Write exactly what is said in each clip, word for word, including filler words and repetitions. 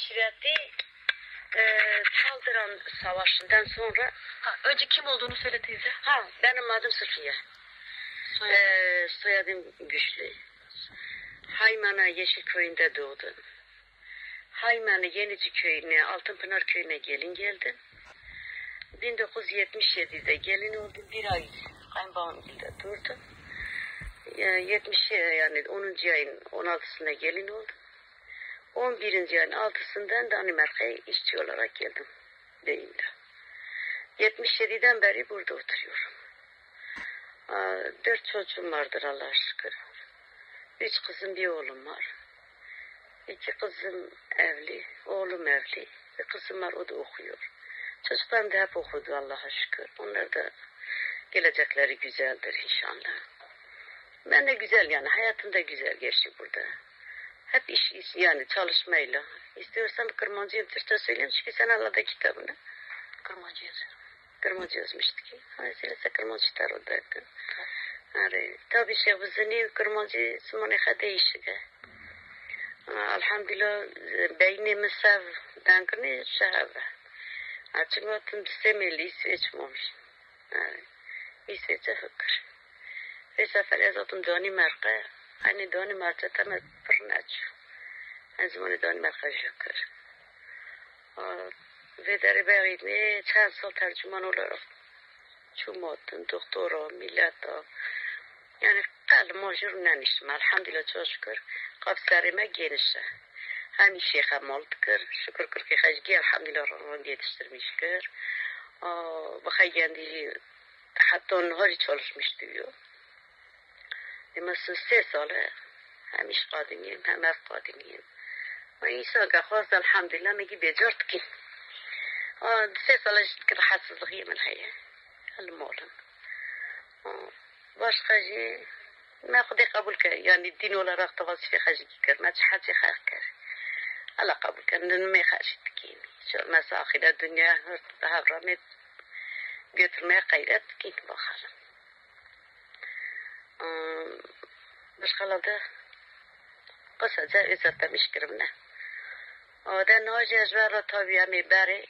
Şireti, e, Çaldıran Savaşı'ndan sonra. Ha, önce kim olduğunu söyle teyze. Ha, benim adım Safiye. Soyadı? E, soyadım Güçlü. Haymana Yeşil Köyü'nde doğdum. Haymana Yenici Köyü'ne, Altınpınar Köyü'ne gelin geldim. bin dokuz yüz yetmiş yedide gelin oldum. Bir ay kayınbabamgilde durdum. E, yetmiş, yani onuncu ayın on altısında gelin oldum. On birinci ayın altısından Danimarka'ya işçi olarak geldim. Beyinde. Yetmiş yediden beri burada oturuyorum. Aa, dört çocuğum vardır Allah'a şükür. Üç kızım, bir oğlum var. İki kızım evli, oğlum evli. Bir kızım var, o da okuyor. Çocuklarım da hep okudu Allah'a şükür. Onlar da gelecekleri güzeldir inşallah. Ben de güzel yani, hayatım da güzel geçti burada. Hep iş, iş yani çalışmayla. İstiyorsan Kırmancıyım, Türkçe söyleyeyim çünkü sen Allah'ta kitabını. Kırmancı yazıyorum. Kırmancı yazmıştı ki. Ha, söylese Kırmancı tarot derken. Hani, tabii şey, bu zini Kırmancı simoni ha değişik. Ha, elhamdülillah, beynê min sev dengini şeheve. Ha, çünkü otum sê mêlî Îsveç olmuş. Ha, Îsveç'e fikir. Vê sefer ez otum Danimarka. Hani Danimarka te me pir neçû. Ez zimanê Danimarka jî kir. Aa, vê derê bexî ne çend sal tercüman olarak çûm hatin, doktora, milleta. Yani qe li ma jûr neniştim. Elhamdülillah, çok şükür. Qap serê me geniş e. Hem îşê xe mal dikir, şükür kirkê xe jî gê, elhamdülillah, rand yetiştirmiş kir. Aa, bi xeygendî jî heta niha jî çalışmış diyor. Ê me sê sal e, hem îş qadiniyim, hem ev qadiniyim. Ma însan ke xwest, elhamdülillah, me gî bêcar dikî. A, sê sal e jî dikî rahatsızlığiyê min heye. Li mal im. A, başqa jî me Xwedê qebûl ke, yanî dîn olarak te vazîfê xwe jî kir, me çi hecê xelq kir. Allah qebûl ke, nimê xwe jî dikî. Şu mesela axire dinya hurt hevra me götürmeye gayret dikî, bakalım. Aa, başkalarda kısaca özetlemiş kiribine. Aa, de niha jî ez ji ber re tabii em ê berê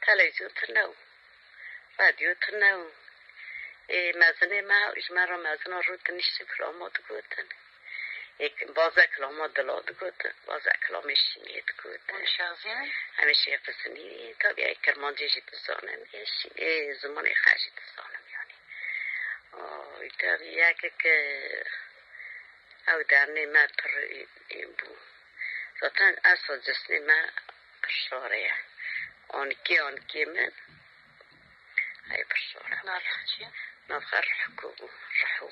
televîzyon tune û radyo tune û, ê, mezinê me, ji me re mezina rû diniştî, kilama digotin. Ê, baze kilama dila digotin, baze kilamê şînê digotin. Hûn şazî ne? Em ê şêx bizinî, tabii ê kirmancî jî dizanin, ê şînê, zimanê xwe jî dizanin yani. Oy, tabii yekek, e, ew dernê me pir, e, bû. Zaten esla cisnê me pir şare ye. Ankê, ankê min, ey pir şare. Navê çi ye? Navê Rihko bû, Riho.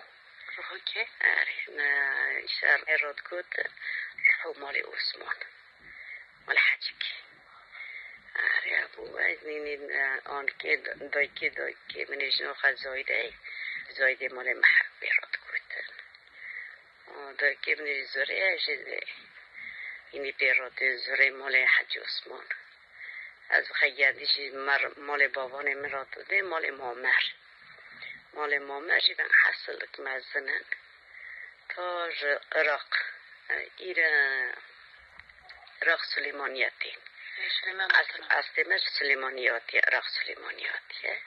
Riho kê? Erê, me şer ê re digot, Riho malê Osman. Wala hecik. Arê bû, ez nînî, e, ankê, daykê, daykê min ê jino xwe Zayde, Zayde malê Mehebê re digotin. O, daykê min ê zirê, ez jî hînî pê re tê zirê malê Hecî Osman. Ez bi xeygendî jî mer, malê bavanê min re didê, malê Mamer. Malê Mamer jî ben hesillik mezin in. Ta ji Iraq, e, îre Iraq Silêmaniyê tên. Ê, Silêman As-, Aslan. Astê me ji Silêmaniyê hatiye, Iraq Silêmaniyê hatiye.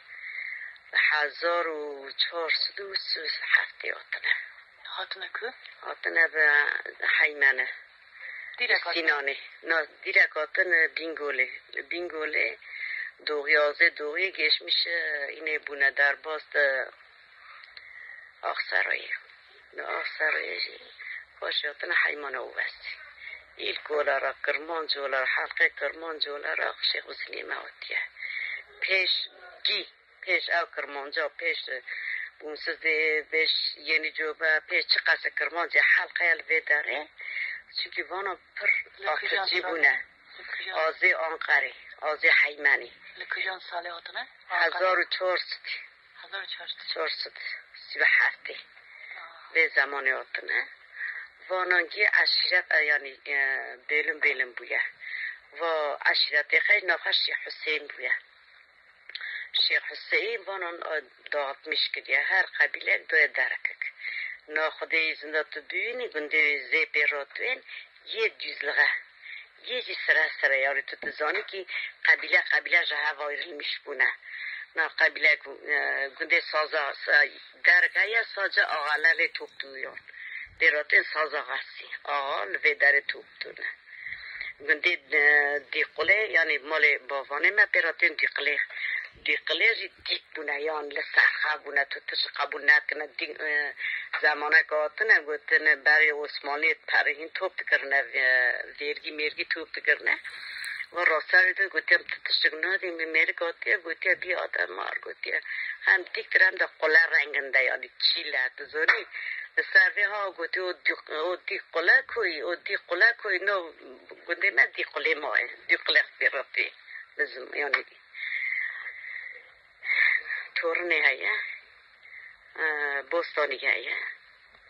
Bi hezar û çar sed û sî û heftê hatine. Hatine ku? Hatine bi Heymene. Direk hatine. Sînanê. Na, direk hatine Bîngolê. Li Bîngolê doğuya, azê doğuya geçmiş, e, yine bûne derbas de Axserayê. Li Axserayê jî paşê hatine Heymana Owesî. İlk olarak Kirmanc olarak, halkê Kirmanc olarak Şêx Bizinê me hatiye. Pêş gî, pêş ew Kirmanca, pêş Bûnsizê, pêş Yeni Cobe, pêş çiqas Kirmancê halkaya li vê derê. Çünkü vana pir atircî bûne. Azê Anqerê, azê Heymenê. Li kijan salê hatine? Hezar û çar sed. Hezar û çar sed. Çar sed sî û heftê. Vê zemanê hatine. Vanangî eşîret, e, yanî, e, bêlin bêlin bûye. Va eşîretê xwe navxwe Şêx Huseyîn bûye. Şêx Huseyîn vanan, e, dağıtmış kiriye. Her qebîlek doye derekek. Na Xwedê îzin da tu bibînî, gundê zê pê re tu yên, yê duzlixe. Yê jî sere sere, yani tu dizanî kî qebîle qebîle ji hev ayrılmış bûne. Na qebîle gu-, e, gundê Saza, sa-, derg heye, sadece axalerê top dûyan. Pêratên Saza Xesî. Axa li vê derê top dûne. Gundê, e, Dîqulê, yani malê bavanê me pêratên Dîqulê. Dîqulê jî dîk bûne, yan li ser xwe bûne, tu tişt qebûl nekirine. Dî-, e, Zemanek hatine gotin, berê Osmanliyê perê hîn top dikirine, vê-, vêrgî mêrgî top dikirine. Ve raserê de gotiye, "Tu tiştek nadî?" Min mêrik hatiye, gotiye, "Bî adem mar," gotiye. Hem dîktir hem de qule rengin de, yani çîle, tu zonî. Li ser vê ha gotiye, "O dî, o dî qule koyî, o dî qule koyî, no gundê me dî qulê ma ye, dî qule xpê rotê." Bizim, yani, Torinê heye, e, bostanî heye.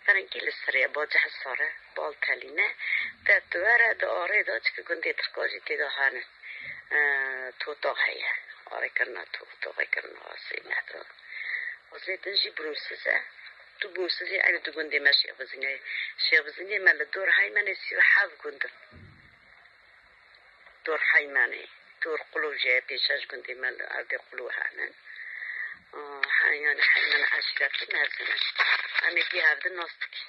Ferengî li sirê ye, bacih sar e, bal telîne. Te tu were di arê de çiki gundê Tirka jî tê de hene. E, totax heye. Arêkirina to-, toxêkirina sê metre. Xwezê din jî bûmsiz e. Tu bûmsizî eynî di gundê me Şêxbizinê. Şêxbizinê me li dor Heymenê sî û heft gund in. Dor Heymenê, dor Qulû jê pêşe ji gundê me li erdê Qulû henin. Aa, he-, yani Heymen eşîretî mezin in. Em ê bî hevdin nas dikîn.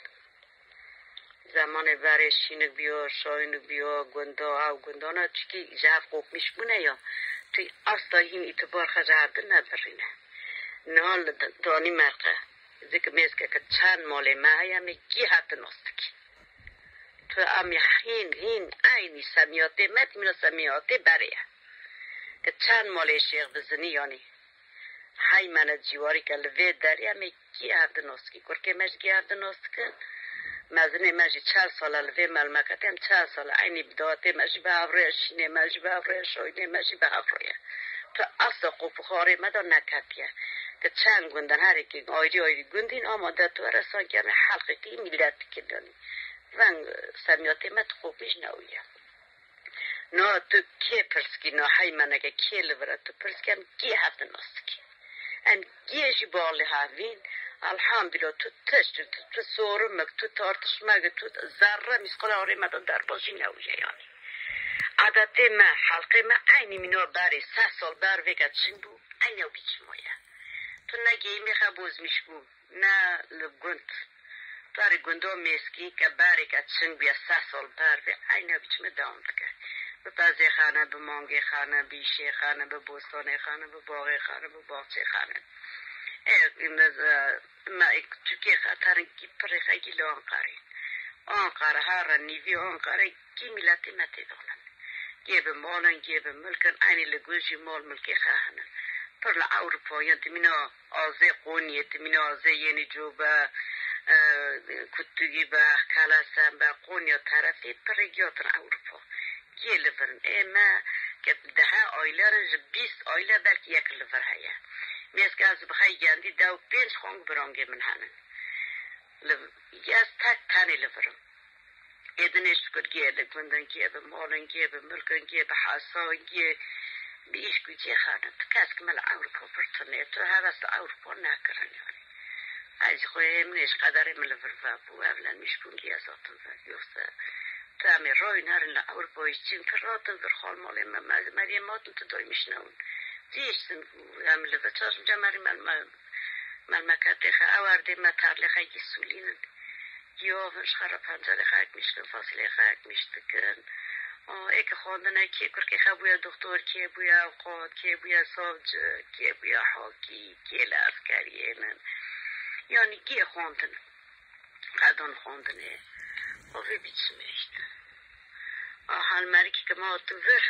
Zemanê berê Şînik biyo, Şayînik biyo, gunda ew gundana çikî ji hev qopmîş bûne ya. Tu asla hîn îtibar xwe ji hevdin nebirîne. Niha li d-, danî merqe. Zik mêskeke çend malê me heye, em ê kî hevdin nas dikîn. Tu em ê hîn, hîn eynî semiyatê me, tîmîna semiyatê berê ye. Ke çend malê Şêx Bizinî yanî Heymene cîwarî ke li vê derê em ê kî hevdin nas dikî. Kurkê me jî kî hevdin nas dikin. Mezinê me jî çel sal e li vê melmeketê, em çel sal e eynî bi datê me jî bi hev re ye, şînê me jî bi hev re ye, şoynê me jî bi hev re ye. Tu asla qopixarê me de neketiye. Ke çend gund in, her yekê ayrî ayrî gundîn, ama de tu were sankî em ê helqekî milet dikin yanî. Veng semiyatê me tu qopîş newî ye. Na tu kê pirs kî, na Heymeneke kê li vir e, tu pirs kî em kê hevdin nas dikî. Em kê jî balê hevîn, elhamdülillah, tu tişt, tu, tu sorimik, tu tartışmek, tu zerre mîsqala arê me de derbas jî newîye yanî. Adetê me, helqê me eynî mîna berê sed sal ber vêke çin bû, eynî ew bî çima ye. Tu ne geyimê xe bozmîş bû, ne li gund. Berê gunda Mêskî ke berêke çin bûye sed sal ber vê, eyne biçime dewam dike. Bi pezê xane, bi mangê xane, bi îşê xane, bi bostanê xane, bi baxê xane, bi baxçê xane. Ê, me, me, Tirkiyê xeterin kî pirê xekî li Anqerê. Anqere, here nîvî Anqere kî miletê me tê danin. Gê bi mal in, gê bi milk in, eynî li gund jî mal milkê xe hene. Pir li Ewropa yên, timîna azê Qoniyê, timîna azê Yenî Cobe, e, Kutugî be, Kelesen be, Qonya terefê pirê giyatin Ewropa. Gê li vir in. Ê me ke dehe aile in, ji bîst aile belkî yek li vir heye. Mêske ez bi xey gendî dew pênc xang birangê min henin. Li, ez tek tenê li vir im. Ê dinê şikir gê li gund in, gê bi mal in, gê bi milk in, gê bi hesa in, gê bi îşk û cê xanin. Tu kesk me li Ewropa pir tune, tu heves li Ewropa nekirin yanî. Ez jî xwe hê min ê ji qederê min li vir vebû, evlenmiş bûn gê ez hatim vir. Yoksa tu em ê royîn herin li Ewropa jî çin, tu ratin vir xal malê me, me, Meryem hatin tu doymiş newin. Cî iştin em li vir çaşim cem herî me, me, Melmeketê xe, ew erdê me tarlê xe yî sûlînin. Giyav in, ji xe re pencerê xe ekmîş dikin, fasilê xe ekmîş dikin. O, ê ke xwendine, kê kurkê xe bûye doktor, kê bûye avqat, kê bûye savcı, kê bûye hakî, kê li eskeriyê nin. Yanî kê xwendin. Qedan xwendinê. O vê biçimê işte. A hal merikî ke ma tu vir,